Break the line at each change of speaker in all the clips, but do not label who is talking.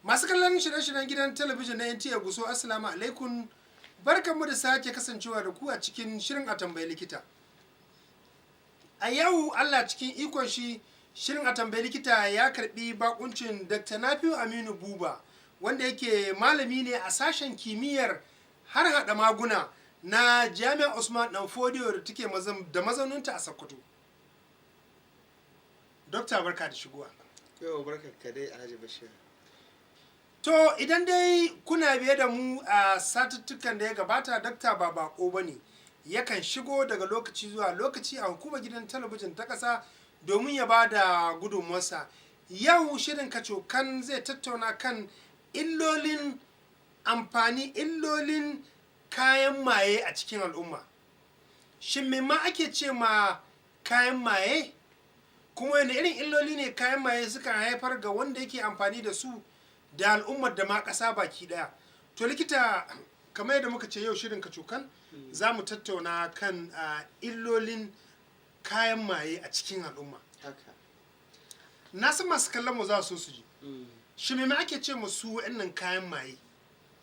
Masu kallon shirye-shiryen gidan talabijin na NTA Gusau, Assalamu alaikum. Barkanmu da sake kasancewa da ku a cikin shirin A Tambayi Likita. A yau, Allah cikin ikon shi, shirin A Tambayi Likita ya karbi bakuncin Dr. Nafiu Aminu Buba, wanda yake malami ne a sashen kimiyyar har hada maguna na Jami'ar Usman Dan Fodiyo da take da mazauninta a Sokoto. Dokta, barka da shigowa.
Yau, barka ka dai, Alhaji Bashir.
To, idan dai kuna biye da mu a satuttukan da ya gabata, dakta ba bako ba ne. Yakan shigo daga lokaci zuwa lokaci a hukumar gidan talabijin ta ƙasa domin ya ba da gudunmuwarsa. Yau shirin kacokan zai tattauna kan illolin amfani, illolin kayan maye a cikin al'umma. Shin me ma ake ce ma kayan maye? Kuma wani irin illoli ne kayan maye suka haifar ga wanda yake amfani da su, da al'ummar, da ma ƙasa baki ɗaya? To likita, kamar yadda muka ce, yau shirin kacokan za mu tattauna kan illolin kayan maye a cikin al'umma. Na san masu kallon mu za su so su ji shi, me ake ce musu wa'annan kayan maye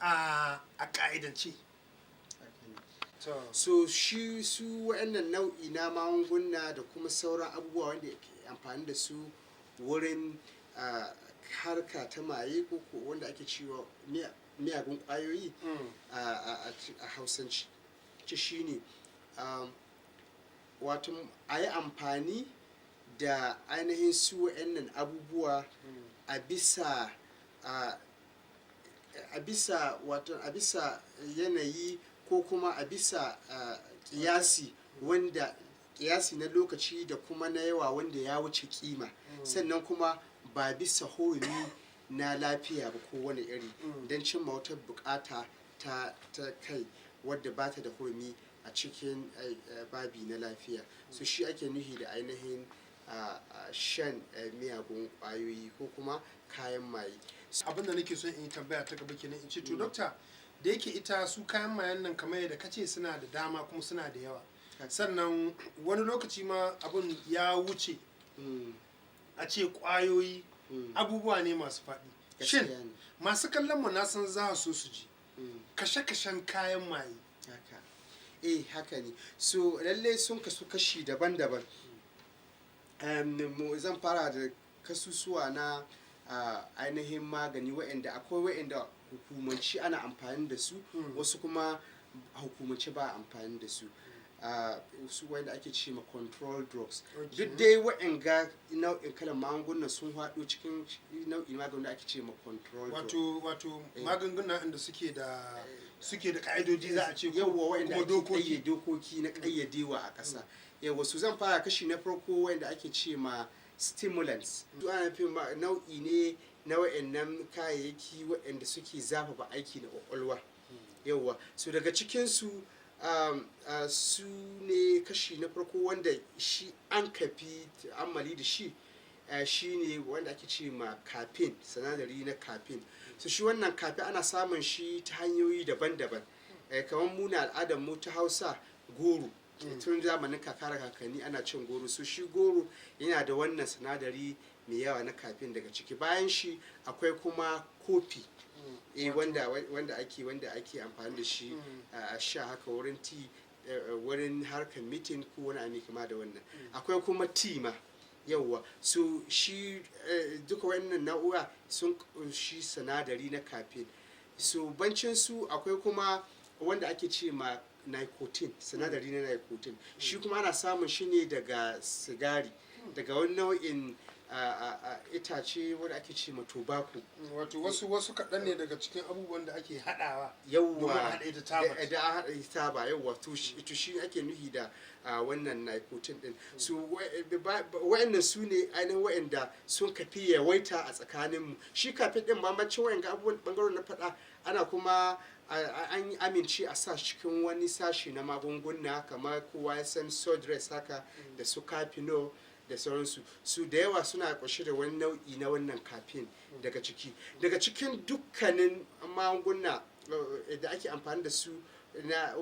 a ka'idance?
Haka ne. So shi su waɗannan nau'i na magunguna da kuma sauran abubuwa wanda ke amfani da su wurin harka ta maye, ko wanda ake cewa miyagun ƙwayoyi a Hausance ci, shine wato a yi amfani da ainihin su waɗannan abubuwa a bisa wato a bisa yanayi ko kuma a bisa kiyasi, wanda kiyasi na lokaci da kuma na yawa wanda ya wuce kima, sannan kuma ba bisa hurumi na lafiya ba ko wani iri, don cimma wata bukata ta kai wadda ba ta da hurumi a cikin babi na lafiya. So shi ake nuhi da ainihin shan miyagun kwayoyi ko kuma kayan maye.
Abin da nake son in yi tambaya ta gaba kenan, in ce to dokta, da yake ita su kayan mayan nan, kamar yadda kace, suna da dama kuma suna da yawa, sannan wani lokaci ma abin ya wuce a ce kwayoyi, abubuwa ne masu faɗi. Shin
Gaskiya ne.
masu kallon mu, na san za su so su ji kashe-kashen kayan maye.
Haka, eh, haka ne. So lallai sun kasu kashi daban-daban. Zan fara da kasusuwa na ainihin magani, waɗanda akwai waɗanda hukumanci ana amfani da su, wasu kuma hukumance ba a amfani da su, su wanda ake ce ma control drugs. Duk dai waɗanga nau'in kalan magunguna sun haɗo cikin nau'in maganin da ake ce ma control drug.
Wato magunguna inda suke da ka'idoji, za a ce, ko
Yawwa, waɗanda
kuma
ake
dokoki.
Dokoki na ƙayyadewa a ƙasa. Yawwa, su zan fara kashi na farko, wanda ake ce ma stimulants. Su ana nufin nau'i ne na waɗannan kayayyaki waɗanda suke zafafa aiki na ƙwaƙwalwa. Yawwa, so daga cikinsu su ne kashi na farko wanda shi an kafi ta'ammali da shi, shi ne wanda ake ce ma caffeine, sinadari na caffeine. So shi wannan caffeine ana samun shi ta hanyoyi daban-daban. Kamar muna al'adar mu ta Hausa, goro, tun zamanin kaka da kakanni ana cin goro. So shi goro yana da wannan sinadari mai yawa na caffeine daga ciki. Bayan shi akwai kuma kofi, eh, wanda ake amfani da shi a sha haka wurin tea, wurin harkar meeting ko wani abu kama da wannan. Akwai kuma tea ma. Yauwa, so shi duka wannan na'ura sun shi sinadari na caffeine. So bancin su akwai kuma wanda ake ce ma nicotine, sinadari na nicotine. Shi kuma ana samun shi ne daga sigari, daga wani nau'in itace wanda ake ce ma tobacco.
Wato wasu kaɗan ne daga cikin abubuwan da ake haɗawa
Yawwa.
domin a haɗa ita taba.
Da an haɗa ita taba, yawwa. To shi ake nuhi da wannan nicotine din. Su wa'annan su ne ainihin wa'anda sun kafi yawaita a tsakanin mu. Shi kafin din bambancin wa'anga abubuwan bangaren na faɗa, ana kuma an amince a sa cikin wani sashi na magunguna, kamar kowa ya san Sudrex haka da su Kafino da sauransu. Su da yawa suna kunshe da wani nau'i na wannan caffeine daga ciki. Daga cikin dukkanin magunguna da ake amfani da su na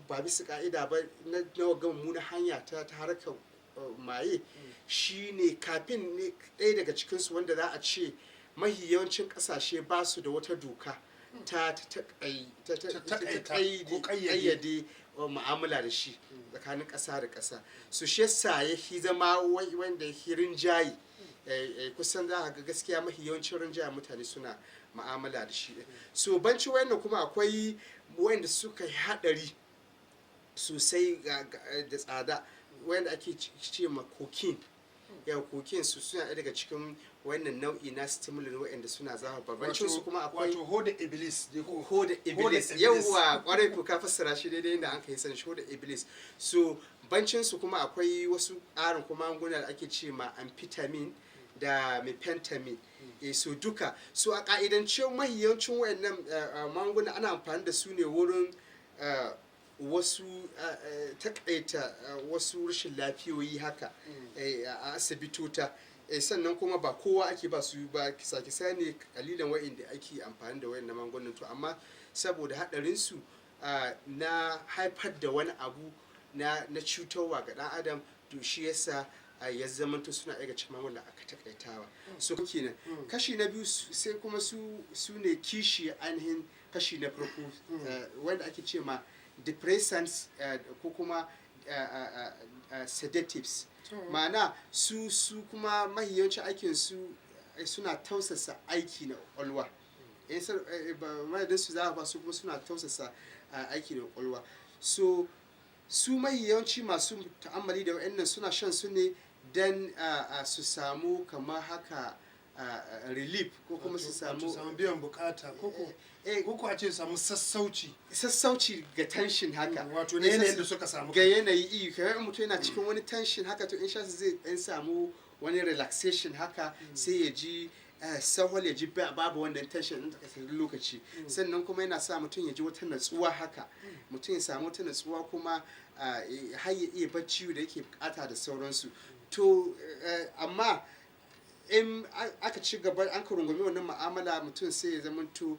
ba bisa ka'ida ba, na ga mummunan hanya ta harkar maye, shine caffeine ne ɗaya daga cikinsu wanda za a ce mahi yawancin ƙasashe ba su da wata doka ta
ta taƙaita ko ƙayyade.
ƙayyade mu'amala da shi tsakanin ƙasa da ƙasa. Su shi yasa ya fi zama wanda ya fi rinjaye. Kusan za a ga gaskiya mahi yawancin rinjaye mutane suna mu'amala da shi. So banci wayannan kuma akwai wayanda suka yi haɗari sosai da tsada, wayanda ake ce ma cocaine. Yau cocaine su suna ɗaya daga cikin wannan nau'i na stimulant wayanda suna zafa. Bancin su kuma akwai
Wato hoda iblis dai ko?
Hoda iblis.
Iblis.
Yawwa, kwarai ku, ka fassara shi daidai inda an kai san shi, hoda iblis. So bancin su kuma akwai wasu ƙarin kuma magunguna da ake ce ma amphetamine da methamphetamine. So duka so a ka'idance mahiyancin wayannan magunguna ana amfani da su ne wurin wasu takaita wasu rashin lafiyoyi haka a asibitota. Sannan kuma ba kowa ake ba su ba, kisa-kisa ne kalilan wa'inda ake amfani da wayannan magungunan. To amma saboda haɗarin su na haifar da wani abu na cutarwa ga ɗan adam, to shi yasa ya zamanto suna ɗaya cikin magungunan da aka takaitawa. So kenan kashi na biyu sai kuma su ne kishi ainihin kashi na farko, wanda ake ce ma depressants ko kuma sedatives. Ma'ana su kuma mahiyancin aikin su suna tausasa aiki na kwakwalwa. In madadin su za a ba su kuma suna tausasa aiki na kwakwalwa. So su mahiyawanci masu ta'ammali da wa'annan suna shan su ne don su samu kamar haka relief ko kuma su
Wato
samu
biyan bukata koko koko a ce su samu sassauci.
Sassauci ga tension haka.
Wato ne yanayin da suka samu
ga yanayi iya kamar in mutum yana cikin wani tension haka, to in sha su zai dan samu wani relaxation haka, sai ya ji sahol, ya ji babu wannan tension din takaitaccen lokaci. Sannan kuma yana sa mutum ya ji wata natsuwa haka, mutum ya samu wata natsuwa kuma har ya iya bacci da yake bukata da sauransu. To amma in aka ci gaba an ka rungumi wannan mu'amala, mutum sai ya zamanto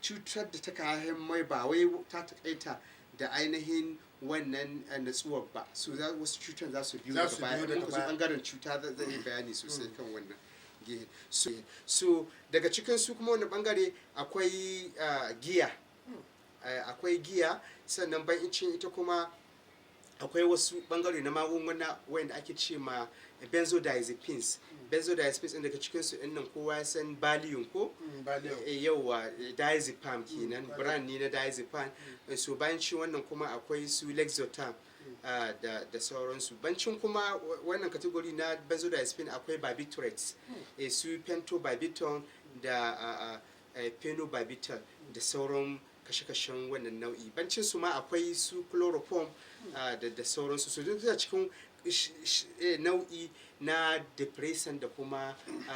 cutar da ta kayan mai ba wai ta takaita da ainihin wannan natsuwar ba. Su za wasu cutar za su biyo
Za
daga
su
baya.
biyo
In
daga
muka zo
baya.
bangaren cuta zan yi bayani sosai kan wannan gehe. So daga cikin su kuma wani bangare akwai giya. Akwai giya. Sannan bayan ita kuma akwai wasu bangare na magunguna wanda ake ce ma benzodiazepines. Benzodiazepines ɗin, daga cikin su nan kowa ya san Valium ko?
Valium.
Yauwa, diazepam kenan.
Valium.
Brand ne na diazepam. So bayan shi wannan kuma akwai su Lexotan da sauransu. Bancin kuma wannan category na benzodiazepine akwai barbiturates, su pentobarbital da phenobarbital da sauran kashe-kashen wannan nau'i. Bancin su ma akwai su chloroform da sauransu. Su duk suna cikin nau'i na depressant da kuma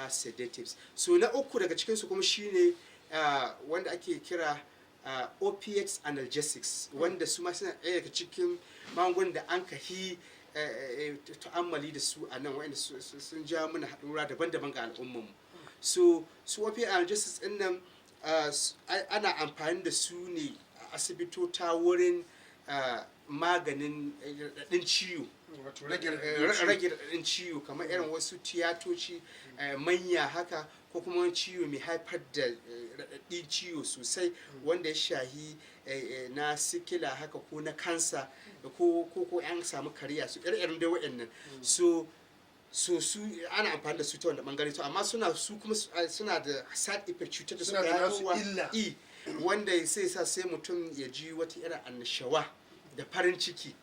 sedatives. So na uku daga cikinsu kuma shine wanda ake kira opiates analgesics, wanda su ma suna ɗaya daga cikin magungunan da an kahi ta'ammali da su a nan, wanda sun ja mana haɗura daban-daban ga al'ummanmu. So su opiate analgesics ɗin nan ana amfani da su ne a asibitota wurin maganin raɗaɗin ciwo.
Wato rage raɗaɗin ciwo.
Rage raɗaɗin ciwo, kamar irin wasu tiyatoci manya haka, ko kuma wani ciwo mai haifar da raɗaɗin ciwo sosai wanda ya shahi na sikila haka ko na kansa ko an samu kariya, su irin dai waɗannan. So su ana amfani da su ta wanda bangare. To amma suna su kuma suna da side effect, cutar da
Suna
suka
da nasu
haifarwa
illa.
Wanda sai sa sai mutum ya ji wata irin annashawa da farin ciki.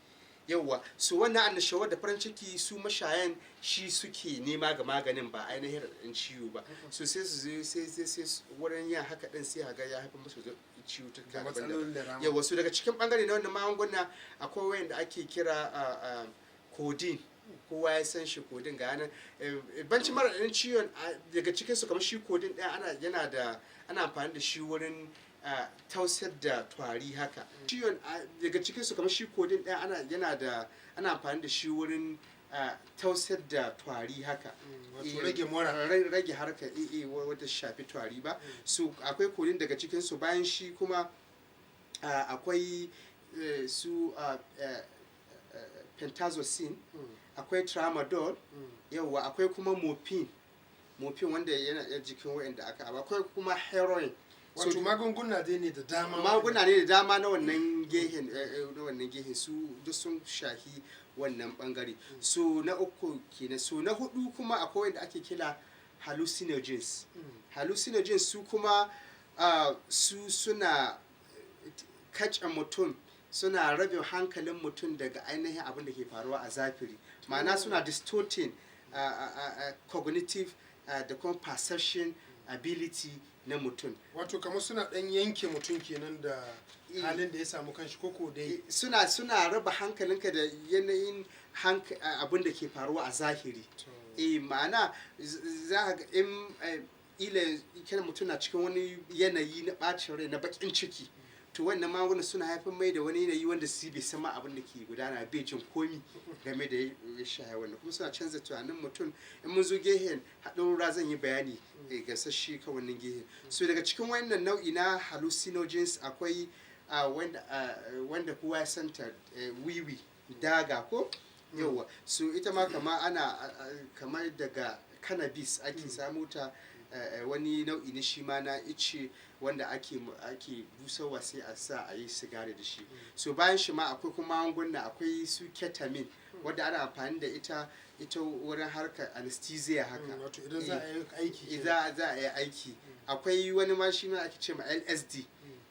Yauwa, su wannan annashawa da farin ciki su mashayan shi suke nema ga maganin, ba ainihin raɗaɗin ciwo ba. So sai su zo sai wurin yin haka din sai ga ya haifar musu da ciwuttuka
Da
daban-daban.
matsalolin da rama.
Yauwa, su daga cikin bangare na wannan magunguna akwai wayanda ake kira codeine. Kowa ya san shi, codeine ga nan. Bancin maraɗin ciwon, daga cikin su kamar shi codeine ɗaya ana yana da ana amfani da shi wurin tausar da tari haka. Ciwon, daga cikin su kamar shi codeine ɗaya ana yana da ana amfani da shi wurin tausar da tari haka.
Wato rage mura.
Rage harkar wadda shafi tari ba. So akwai codeine daga cikin su. Bayan shi kuma akwai su pentazocine, akwai tramadol. Yauwa, akwai kuma morphine, morphine wanda yana jikin wa'anda aka, akwai kuma heroin. So,
Wato magunguna dai ne da dama.
Magunguna ne da dama na wannan gehen, su duk sun shahi wannan bangare. So na uku kenan. So na hudu kuma akwai wanda ake kira hallucinogens. Hallucinogens su kuma su suna kace mutum, suna rabe hankalin mutum daga ainihin abin da ke faruwa a zahiri, ma'ana suna distorting cognitive da kuma perception ability na mutum.
Wato kamar suna dan yanke mutum kenan da halin da ya samu kanshi, koko dai?
Suna raba hankalinka da yanayin abin da ke faruwa a zahiri. Ma'ana za ka ga in ila kana mutum na cikin wani yanayi na bacin rai, na bakin ciki, to wannan magunguna suna haifar mai da wani yanayi wanda su bai san ma abin da ke gudana, bai jin komi game da ya shaye wannan. Kuma suna canza tunanin mutum. In mun zo gehen haɗurura zan yi bayani gasasshe kan wannan gehen. So daga cikin wannan nau'i na hallucinogens akwai wanda kowa ya santa, wiwi, daga ko. Yauwa, so ita ma kama ana kamar daga cannabis ake samu ta, wani nau'i ne shi ma na ice wanda ake busarwa sai a sa a yi sigari da shi. So bayan shi ma akwai kuma magunguna, akwai su ketamine wadda ana amfani da ita wurin harkar anesthesia haka.
Wato idan za a yi aiki kenan.
Za a yi aiki. Akwai wani ma shi ma ake ce ma LSD,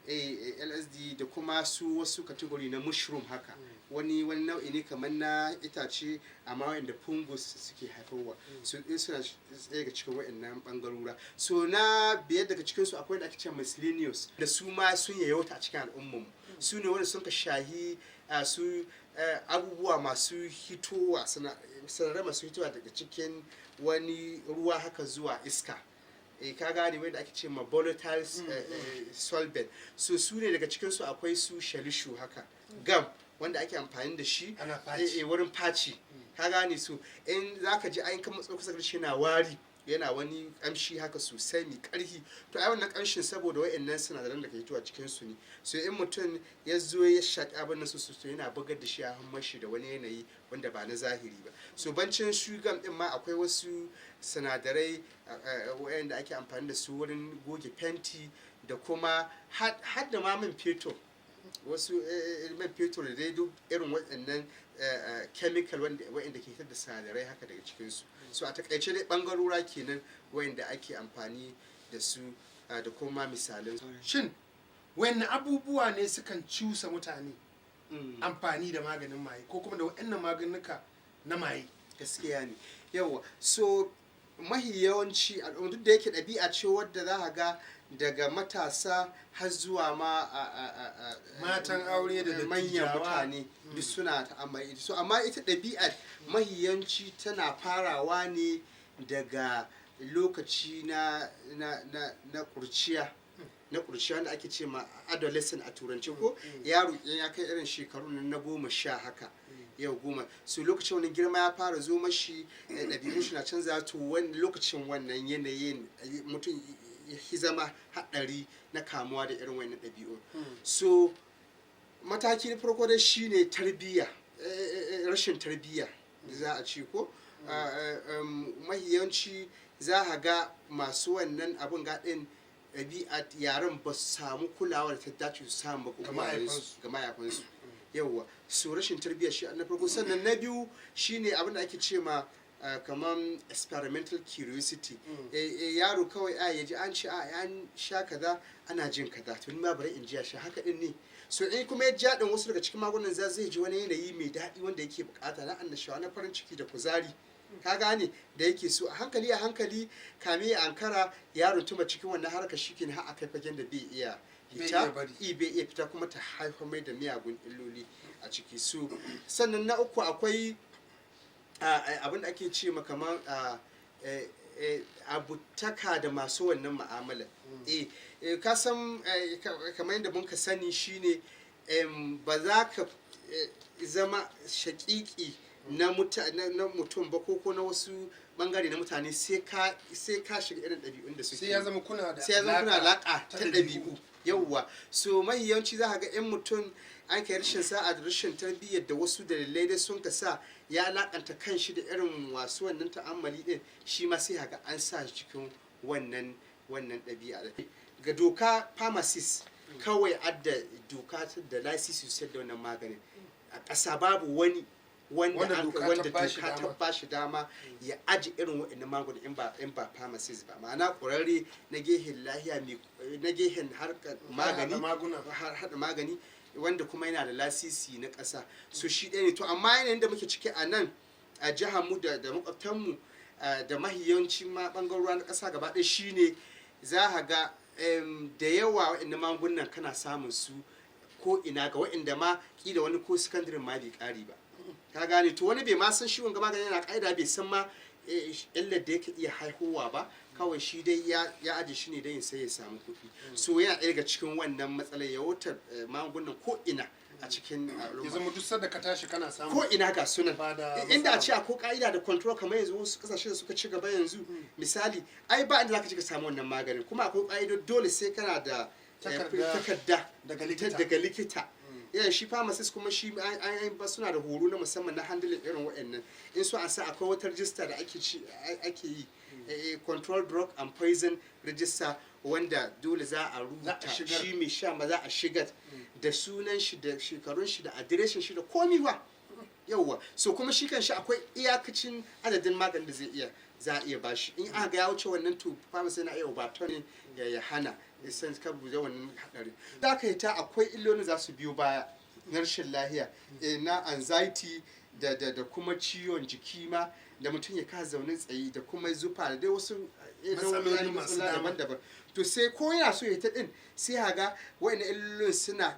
LSD, da kuma su wasu category na mushroom haka, wani nau'i ne kamar na itace amma wanda fungus suke haifarwa. So in suna tsaye daga cikin waɗannan bangarora. So na biyar daga cikin su akwai da ake ce miscellaneous, da su ma sun yayauta a cikin al'ummar mu. Su ne wanda sun ka shahi su abubuwa masu hitowa, sinadarai masu hitowa daga cikin wani ruwa haka zuwa iska, ka gane, wanda ake ce ma volatile solvent. So su ne daga cikin su akwai su shalishu haka, gum, wanda ake amfani da shi
Ana faci.
Wurin faci, ka gane. Su in zaka ji ayin kan matso kusa da shi yana wari, yana wani kamshi haka sosai mai karfi. To ai wannan kamshin saboda wa'annan sinadaran da ke fitowa cikin su ne. So in mutum ya zo ya shaƙi abin nan sosai, to yana bugar da shi a hannun shi da wani yanayi wanda ba na zahiri ba. So bancin shugam din ma akwai wasu sinadarai wa'anda ake amfani da su wurin goge fenti da kuma har da ma man fetur, wasu man fetur da dai duk irin waɗannan chemical waɗanda ke fitar da sinadarai haka daga cikinsu. So a takaice dai ɓangarora kenan waɗanda ake amfani da su da kuma misalin.
Shin wanne abubuwa ne sukan cusa mutane amfani da maganin maye ko kuma da waɗannan maganuka na maye?
Gaskiya ne. Yawa, so mahi yawanci al'umma, duk da yake ɗabi'a ce wadda za ka ga daga matasa har zuwa ma
Matan aure da
manyan
dattijawa.
mutane duk suna ta'ammali da su, amma ita ɗabi'ar mahi yawanci tana farawa ne daga lokaci na kurciya wanda ake ce ma adolescent a turanci, ko yaro in ya kai irin shekaru nan na 10 haka, yau 10. So lokacin wani girma ya fara zo mashi, ɗabi'un shi na canza. To wani lokacin wannan yanayin mutum ya zama haɗari na kamuwa da irin wannan ɗabi'u. So mataki na farko dai shine tarbiyya, rashin tarbiyya da za a ce ko mahi yawanci za a ga masu wannan abun gaɗin ɗabi'a yaran ba su samu kulawa da ta dace su samu ba
Ga mahaifansu.
Ga mahaifansu. Yawwa, so rashin tarbiyya shi na farko. Sannan na biyu shine abin da ake ce ma kamar experimental curiosity. Yaro kawai a yaji an ce a an sha kaza ana jin kaza, to ni ma bari in ji ya sha haka din ne. So in kuma ya ja din wasu daga cikin magungunan, za zai ji wani yanayi mai daɗi wanda yake bukata na annashawa, na farin ciki da kuzari, ka gane, da yake so. A hankali a hankali, kame ya ankara, ya runtuma cikin wannan harkar, shi har a kai fagen da bai iya
Bai
fita.
iya bari.
Bai iya fita, kuma ta haifar mai da miyagun illoli a ciki. So sannan na uku akwai abin da ake ce ma kamar abutaka da masu wannan mu'amala. Ka san kamar yadda muka sani shine ba za ka zama shaƙiƙi na mutum ba ko na wasu bangare na mutane sai ka shiga irin ɗabi'un da suke.
Sai ya zama kuna da
Sai ya zama kuna alaƙa ta
ta
ɗabi'u, yawwa. So mahi yawanci za ka ga in mutum an kai rashin sa'a da rashin tarbiyyar da wasu dalilai dai sun ka sa ya alakanta kanshi da irin wasu wannan ta'ammali din, shi ma sai haka an sa shi cikin wannan ɗabi'a. Ga doka, pharmacist kawai adda doka da lasisi su sayar da wannan maganin a ƙasa. Babu wani wanda
Wanda doka ta
wanda
bashi
doka ta
dama.
ba shi dama ya aji irin waɗannan magani in ba pharmacist ba, ma'ana ƙwararre na gehen lahiya mai na gehen harkar magani,
haɗa maguna.
har haɗa magani, wanda kuma yana da lasisi na ƙasa. So shi ɗaya ne. To amma yanayin da muke ciki a nan a jihar mu da makwabtanmu da mahiyanci ma ɓangarorin na ƙasa gaba ɗaya shine za ka ga da yawa waɗannan magungunan kana samun su ko ina, ga waɗanda ma kila wani ko sakandaren ma bai ƙari ba, ka gane. To wani bai ma san shi wanga magani yana ƙa'ida, bai san ma illar da yake iya haihuwa ba. Kawai shi dai ya aje shi ne don sai ya samu kuɗi. So yana ɗaya daga cikin wannan matsalar yawaitar magungunan ko ina a cikin
Ya
al'umma.
zama duk sanda ka tashi kana samu.
Ko ina ga sunan.
Ba da
Inda a
matsala.
ce akwai ka'ida da control kamar yanzu wasu kasashe da suka ci gaba yanzu misali, ai ba inda zaka ci ka samu wannan maganin, kuma akwai ka'ido, dole sai kana da
Takarda.
takarda
Daga likita.
Daga likita. Yeah, shi pharmacist kuma shi an ba suna da horo na musamman na handling irin waɗannan. In so an sa akwai wata register da ake yi, control drug and poison register, wanda dole za a rubuta
shigar.
shi mai sha ma, za a shigar da sunan shi da shekarun shi da adireshin shi da komi ba, yauwa. So kuma shi kan shi akwai iyakacin adadin maganin da zai iya za a iya bashi. In aka ga ya wuce wannan, to pharmacy na iya overturning ya hana ya san ka buɗe wannan hadari. Za ka yi ta akwai illolin za su biyo baya na rashin lahiya, na anxiety da kuma ciwon jiki ma, da mutum ya kasa zaune tsaye, da kuma zufa, da dai wasu
Matsaloli masu
matsala
dama.
daban-daban. To sai ko yana so ya ta din, sai haga wa'annan illolin suna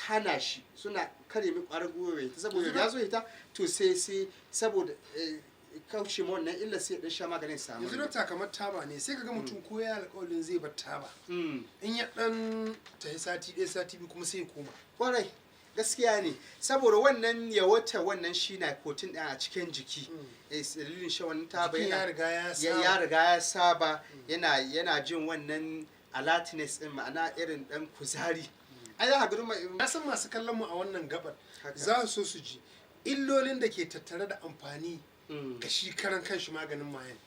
hana shi, suna kare mai ƙwarin gwiwa ya ta, saboda ya zo ya ta, to sai saboda kauce ma wannan illa, sai ya dan sha maganin samu.
Yanzu dokta, kamar taba ne, sai kaga mutum ko ya alƙawarin zai bar taba, in ya dan tafi sati 1, sati 2, kuma sai ya koma.
Kwarai, gaskiya ne, saboda wannan yawata wannan shi nicotine ɗin a cikin jiki. Dalilin shan wannan taba
Jikin
yana
ya riga ya saba.
Ya riga ya saba, yana jin wannan alertness din, ma'ana irin dan kuzari. Ai za ka ga duk
Na san masu kallon mu a wannan gabar
Haka.
za su so su ji illolin da ke tattare da amfani ga shi karan kanshi maganin mayan,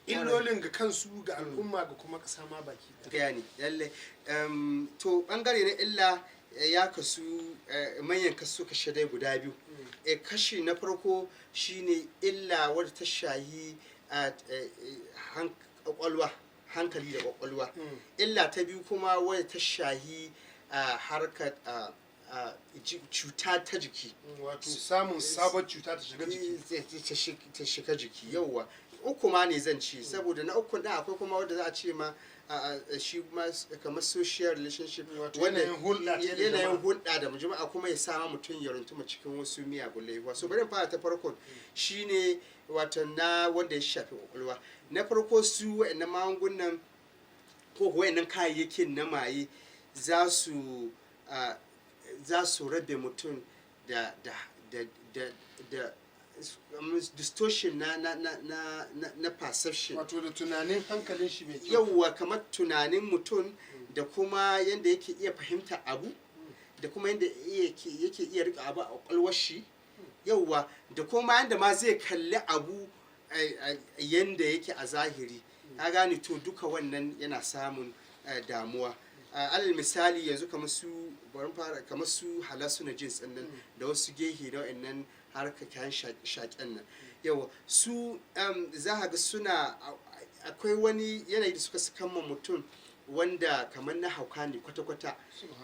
illolin ga kansu, ga al'umma, ga kuma ƙasa ma baki ɗaya.
Gaya ne lalle. To bangare na illa ya kasu manyan kasu kashe dai guda biyu. Kashi na farko shine illa wadda ta shahi kwakwalwa, hankali da kwakwalwa. Illa ta biyu kuma wadda ta shahi harkar cuta ta jiki.
Wato samun sabon cuta ta shiga jiki.
Ta shiga jiki, yauwa. Uku ma ne zan ci, saboda na uku ɗin akwai kuma wanda za a ce ma shi ma kamar social relationship.
Wato
wanda
yanayin hulɗa ta da
yanayin
jama'a.
hulɗa da jama'a, kuma ya sama mutum ya runtuma cikin wasu miyagun laifuka. So bari in fara ta farkon, shine wato na wanda ya shafi kwakwalwa. Na farko, su wa'annan magungunan ko wa'annan kayayyakin na maye za su rabe mutum da distortion na perception.
Wato da tunanin hankalin shi mai kyau.
Yauwa, kamar tunanin mutum da kuma yadda yake iya fahimta abu, da kuma yadda yake iya rika abu a kwakwalwar shi, yauwa, da kuma yadda ma zai kalli abu yadda yake a zahiri, ka gane. To duka wannan yana samun damuwa. Alal misali yanzu kamar su, bari mu fara kamar su hallucinogens din nan da wasu gehe na wa'annan harkar kayan shaƙen nan. Yawa, su za ka ga suna akwai wani yanayi da suka saka ma mutum wanda kamar na hauka ne kwata-kwata.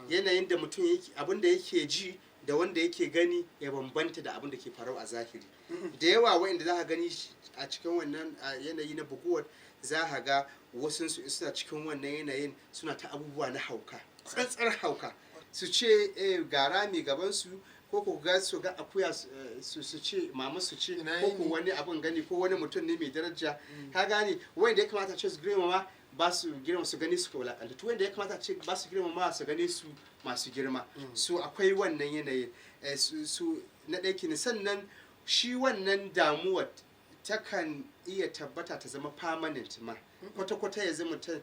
Yanayin da mutum yake, abin da yake ji da wanda yake gani ya bambanta da abin da ke faruwa a zahiri. Da yawa waɗanda za ka gani a cikin wannan yanayi na buguwar, za ka ga wasu su suna cikin wannan yanayin suna ta abubuwa na hauka, tsantsar hauka, su ce ga rami gaban su, ko ga su ga akuya, su ce mama su ce
Ina
ko
yini?
wani abin gani ko wani mutum ne mai daraja. Ka gane, wanda ya kamata a ce su girmama ba su girma, su gani su wulakanta to, wanda ya kamata a ce ba su girmama su gane su masu girma. So akwai wannan yanayin. Su na ɗaya kenan. Sannan shi wannan damuwar takan iya tabbata ta zama permanent ma kwata-kwata, ya zama ta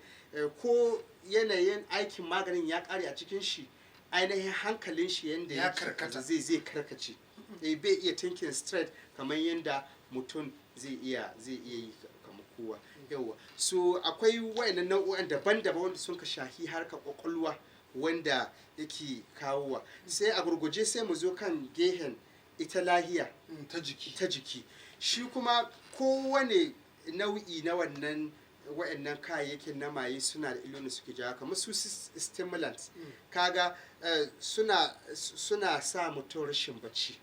ko yanayin aikin maganin ya ƙare a cikin shi, ainihin hankalin shi yanda
Ya
yake
karkata.
zai karkace, bai iya thinking straight kamar yanda mutum zai iya yi kamar kowa. Yawa, so akwai wayannan nau'o'an daban-daban wanda sun ka shahi harkar kwakwalwa wanda yake kawowa. Sai a gurguje sai mu zo kan gehen ita lahiya
Ta jiki.
Ta jiki. Shi kuma kowane nau'i na wannan wa'annan kayayyakin na maye suna da illolin suke jawo, kamar su stimulants. Kaga suna sa mutum rashin bacci,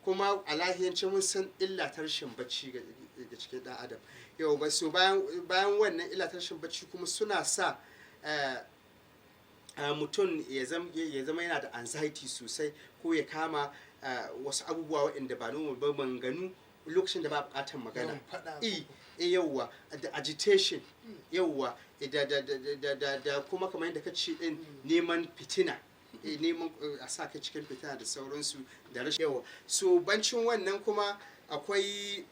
kuma a lahiyance mun san illa ta rashin bacci ga cikin dan adam. Yau ba so bayan wannan illa ta rashin bacci kuma suna sa mutum ya zama yana da anxiety sosai, ko ya kama wasu abubuwa waɗanda ba normal ba, manganu lokacin da ba buƙatar magana.
Yawan faɗa.
Eh, yauwa, da agitation, yauwa, da kuma kamar yadda ka ce din, neman fitina, neman a sa ka cikin fitina da sauransu da rashin yawa. So bancin wannan kuma akwai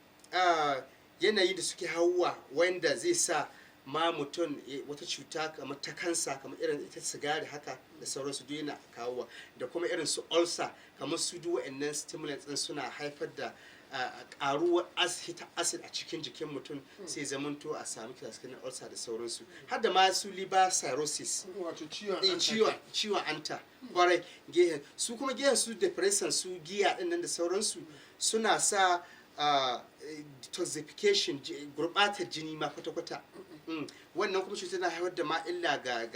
yanayi da suke hauwa wanda zai sa ma mutum wata cuta kamar ta kansa, kamar irin ita sigari haka da sauransu, duk yana kawowa, da kuma irin su ulcer. Kamar su duk wa'annan stimulants din suna haifar da karuwar acid a cikin jikin mutum, sai zamanto a sami na ulcer da sauransu, har da ma su liver cirrhosis.
Wato ciwon hanta.
Ciwon anta kwarai. Gehen su kuma, gehen su depression, su giya din nan da sauransu, suna sa detoxification, gurbatar jini ma kwata-kwata. Wannan kuma cutar na haifar da ma illa ga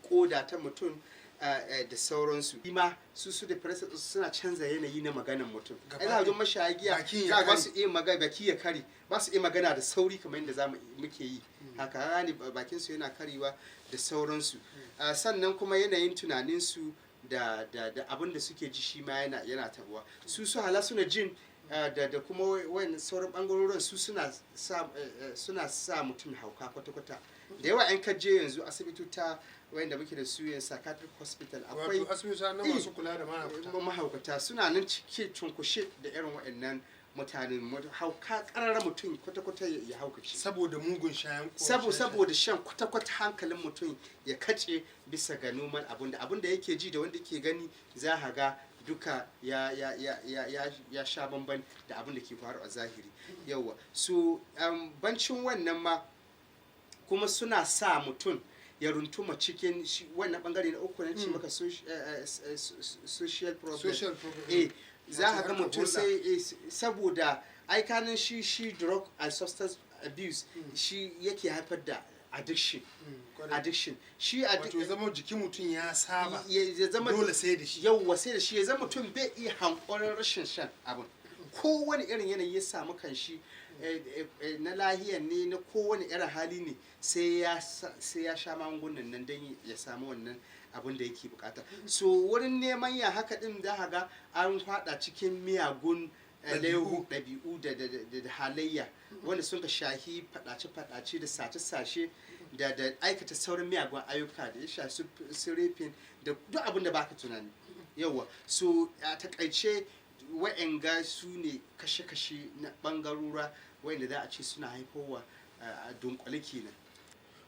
koda ta mutum da sauransu. Ma su depression suna canza yanayi na maganan mutum.
Gaba
Ai za a
ɗaya.
Mashaya giya
Bakin ya
za a ba
kare.
su iya magana, baki ya kare, ba su iya magana da sauri kamar yadda zamu muke yi haka ne, bakin su yana karewa da sauransu. Sannan kuma yanayin tunanin su da abin da suke ji shi ma yana tabuwa. Su hala suna jin da kuma wayan sauran bangarorin su suna sa mutum hauka kwata-kwata. Da yawa yan kaje yanzu asibitota wayanda muke da su yanzu, psychiatric hospital, akwai
Wato asibiti na masu kula da mahaukata.
Mahaukata suna nan cike cunkushe da irin waɗannan mutanen, hauka ƙararra, mutum kwata-kwata ya haukace.
Saboda mugun shayan ko
Saboda shan, kwata-kwata hankalin mutum ya kace bisa ga noman abunda yake ji da wanda yake gani, za a ga duka ya sha bamban da abin da ke faru a zahiri. Yawa, so bancin wannan ma kuma suna sa mutum ya runtuma cikin wannan bangare na uku na ce maka social problem.
Social problem.
Za
Wato
ka ga
harkar
mutum
hulɗa.
sai saboda aikanin shi drug and substance abuse shi yake haifar da addiction.
Kwarai.
Addiction shi
Wato ya zama jikin mutum ya saba
ya zama
dole sai da shi.
Yauwa, sai da shi. Ya zama mutum bai iya hankorin rashin shan abin, kowane irin yanayi ya samu kan shi, na lahiyan ne, na kowane irin hali ne, sai ya sha magungunan nan don ya samu wannan abin da yake bukata. So wurin neman ya haka din, za ka ga an fada cikin miyagun
Ɗabi'u.
Ɗabi'u da halayya wanda sun ka shahi faɗace-faɗace da sace-sace da aikata sauran miyagun ayyuka da ya shafi su raping da duk abin da baka tunani. Yawa, so a takaice wa'anga su ne kashe-kashe na bangarora wa'anda za a ce suna haifowa a dunkule kenan.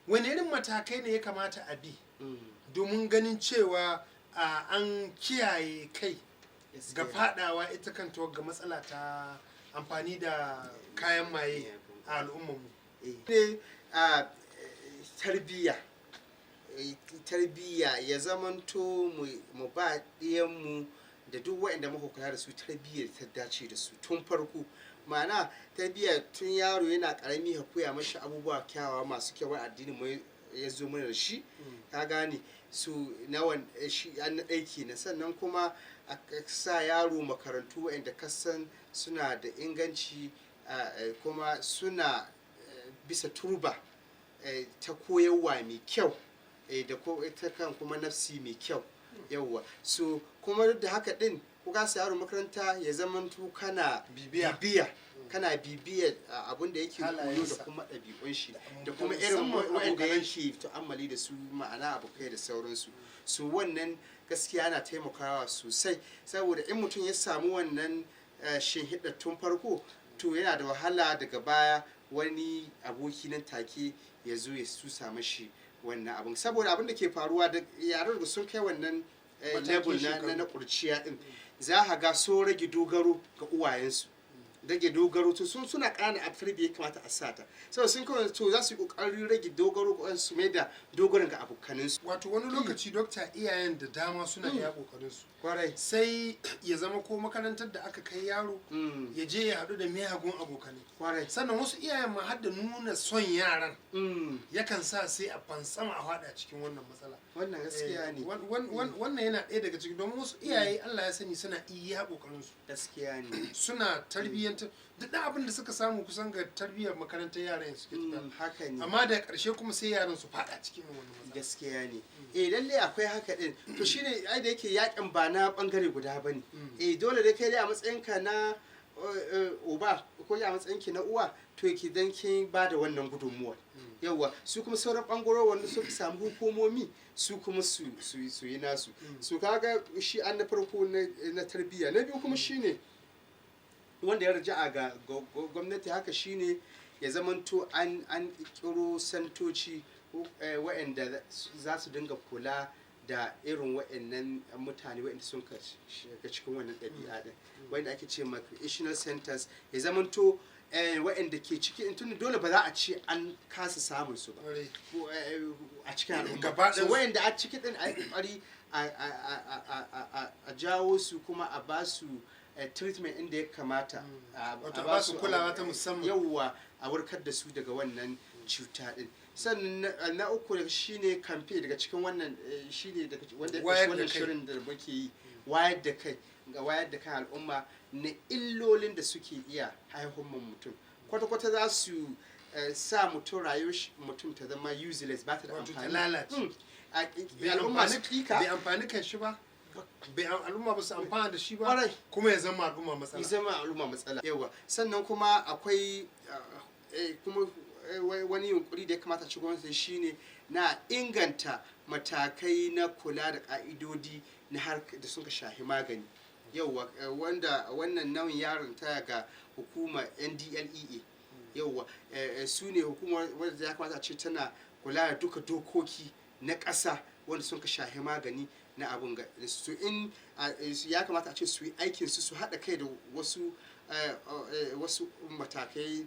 Wani irin matakai ne ya kamata a bi domin ganin cewa an kiyaye kai ga fadawa ita kanta ga matsala ta amfani da kayan maye a al'ummarmu?
Ne a tarbiyya, tarbiyya ya zamanto mu ba ɗiyanmu da duk waɗanda muka kula da su tarbiyyar ta dace da su tun farko. Ma'ana tarbiyya tun yaro yana karami ka koya mashi abubuwa kyawawa masu kyau wani addinin mu ya zo mana da shi, ka gane? Su na shi an na ɗaya kenan. Sannan kuma a sa yaro makarantu waɗanda kasan suna da inganci, kuma suna bisa turba ta koyarwa mai kyau, da ko ta kan kuma nafsi mai kyau. Yawwa, so kuma duk da haka din ko ka sa yaro makaranta, ya zamanto kana
Bibiya.
Bibiya, kana bibiyar abin da yake koyo da
Halayensa.
kuma ɗabi'un shi da
da
kuma irin
musamman
waɗanda
abokanan shi.
yake tu'ammali da su, ma'ana abokai da sauransu. So wannan gaskiya na taimakawa sosai, saboda in mutum ya samu wannan shinhiɗar tun farko, to yana da wahala daga baya wani aboki nan take ya zo ya susa mashi wannan abin, saboda abin da ke faruwa da yaran da sun kai wannan
matakin
level na
shekaru.
Na kurciya din, za ka ga so rage dogaro ga uwayensu, rage dogaro. To sun suna ƙana a tarbiyya ya kamata a sata, saboda sun kawai to za su yi ƙoƙarin rage dogaro ga su mai da dogaron ga abokaninsu.
Wato wani lokaci, dokta, iyayen da dama suna iya kokarin su, sai ya zama ko makarantar da aka kai yaro ya je ya haɗu da miyagun abokanai. Sannan wasu iyayen ma har da nuna son yaran yakan sa sai a fansama a faɗa cikin wannan matsala.
Wannan gaskiya ne.
Wannan yana ɗaya daga ciki, domin wasu iyaye, Allah ya sani, suna iya kokarin su,
Gaskiya ne.
suna tarbiyyantar duk ɗan abin da suka samu kusan ga tarbiyyar makarantar yaran suke tafiya.
Haka ne.
Amma da ƙarshe kuma sai yaran su faɗa cikin wannan matsala.
Gaskiya ne. Eh, lalle akwai haka din. To shine ai da yake yakin ba na bangare guda bane. Eh, dole dai kai dai a matsayinka na uba ko a matsayinki na uwa, to ki dan kin ba da wannan gudunmuwa. Yawwa, su kuma sauran bangarori wanda suka samu hukumomi, su kuma su yi nasu. Su kaga shi an na farko na tarbiyya. Na biyu kuma shine wanda ya raja'a ga gwamnati haka, shine ya zamanto an kiro santoci waɗanda za su dinga kula da irin waɗannan mutane waɗanda sun ka shiga cikin wannan ɗabi'a ɗin, wanda ake ce ma recreational centers. Ya zamanto waɗanda ke ciki in tunda dole ba za a ce an kasa samun su ba ko, a cikin al'umma.
Gaba
So
ɗayansu.
waɗanda a ciki ɗin, a yi ƙoƙari a jawo su kuma a ba su treatment inda ya kamata
Wato a ba su kulawa ta musamman.
Yawwa, a warkar da su daga wannan cuta din. Sannan na uku daga shine kamfe daga cikin wannan, shine daga wanda ya
Wayar da
wannan
kai.
shirin da muke yi, wayar da kai, ga wayar da kan al'umma na illolin da suke iya haifar ma mutum. Kwata-kwata za su sa mutum, rayuwar mutum ta zama useless, ba ta da
Wato ta
amfani.
lalace. Bai
Al'umma su
amfani, bai amfani kan shi ba, bai al'umma ba su amfana da shi ba, kuma ya zama al'umma
ya
matsala.
Zama al'umma matsala, yawa. Sannan kuma akwai kuma wani yunkuri da ya kamata ci gwamnati, shine na inganta matakai na kula da ka'idodi na har da suka shahi magani. Yauwa, wanda wannan nauyin yaron ta ga hukumar NDLEA. Yauwa, su ne hukumar wadda ya kamata a ce tana kula da duka dokoki na ƙasa wanda sun ka shahi magani na abun ga su. In ya kamata a ce su yi aikin su, su haɗa kai da wasu matakai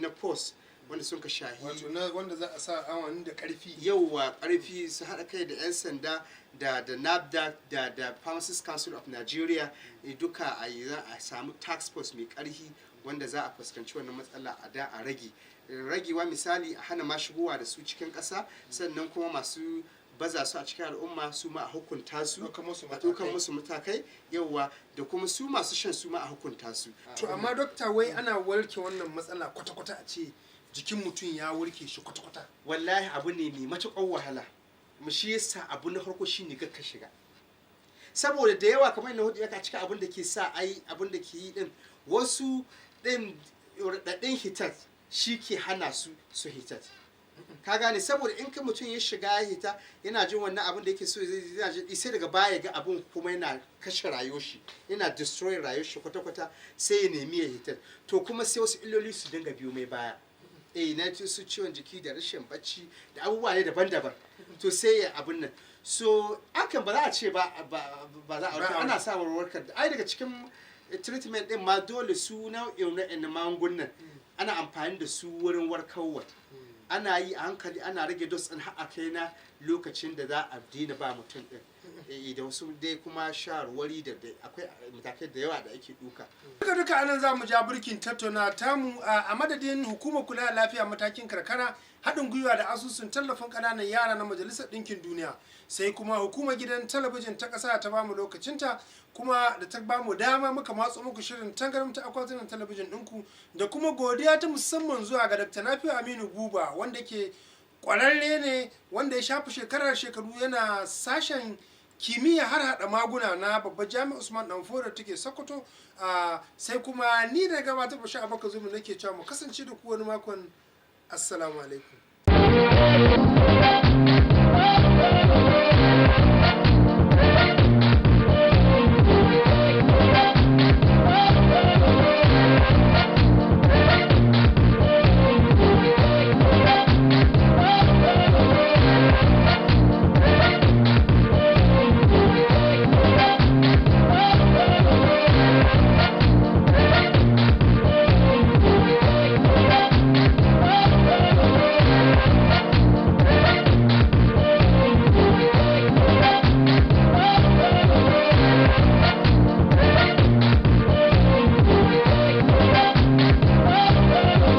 na post wanda sun ka shahi
Wato na wanda za a sa awani da karfi.
Yauwa, karfi, su haɗa kai da 'yan sanda da NAFDAC da Pharmacist Council of Nigeria, duka a yi za a samu task force mai karfi wanda za a fuskanci wannan matsala a da a rage ragewa. Misali, a hana ma shigowa da su cikin ƙasa, sannan kuma masu baza su a cikin al'umma su ma a hukunta su.
Ɗaukar musu
A ɗaukar
matakai.
musu matakai, yauwa, da kuma su masu shan su ma a hukunta su.
To amma dokta, wai ana warke wannan matsala kwata-kwata, a ce jikin mutum ya warke shi kwata-kwata?
Wallahi abu ne mai matuƙar wahala mu. Shi yasa abu na farko shine ga ka shiga, saboda da yawa kamar yadda hudu ya cika abin da ke sa ai abin da ke yi din, wasu din raɗaɗin hitar shi ke hana su su hitar, ka gane? Saboda in ka mutum ya shiga ya hita, yana jin wannan abin da yake so zai yana jin, sai daga baya ga abin kuma yana kashe rayuwar shi, yana destroy rayuwar shi kwata-kwata, sai ya nemi ya hitar. To kuma sai wasu illoli su dinga biyo mai baya, na su ciwon jiki da rashin bacci da abubuwa ne daban-daban. To sai ya abin nan. So akan ba za a ce ba za a warkar.
Ba a
Ana sa warkar da ai daga cikin treatment din ma dole su nau'in na magungunan ana amfani da su wurin warkarwa. Ana yi a hankali, ana rage dose din har a kai na lokacin da za a daina ba mutum din. Da wasu dai kuma shawarwari da akwai matakai da yawa da ake duka.
Duka duka anan za mu ja burkin tattauna tamu. A madadin Hukumar Kula da Lafiya matakin karkara, haɗin gwiwa da Asusun Tallafin Ƙananan Yara na Majalisar Ɗinkin Duniya, sai kuma Hukumar Gidan Talabijin ta Ƙasa ta bamu lokacinta kuma da ta bamu dama muka matso muku shirin tangaram ta akwatunan talabijin ɗinku, da kuma godiya ta musamman zuwa ga Dr. Nafi'u Aminu Buba, wanda ke ƙwararre ne, wanda ya shafi shekarar shekaru yana sashen kimiyya har hada maguna na Babbar Jami'ar Usman Danfodiyo take Sokoto. Sai kuma ni da gabatar, Bashir Abubakar Zumi, nake cewa mu kasance da ku wani makon. Assalamu alaikum.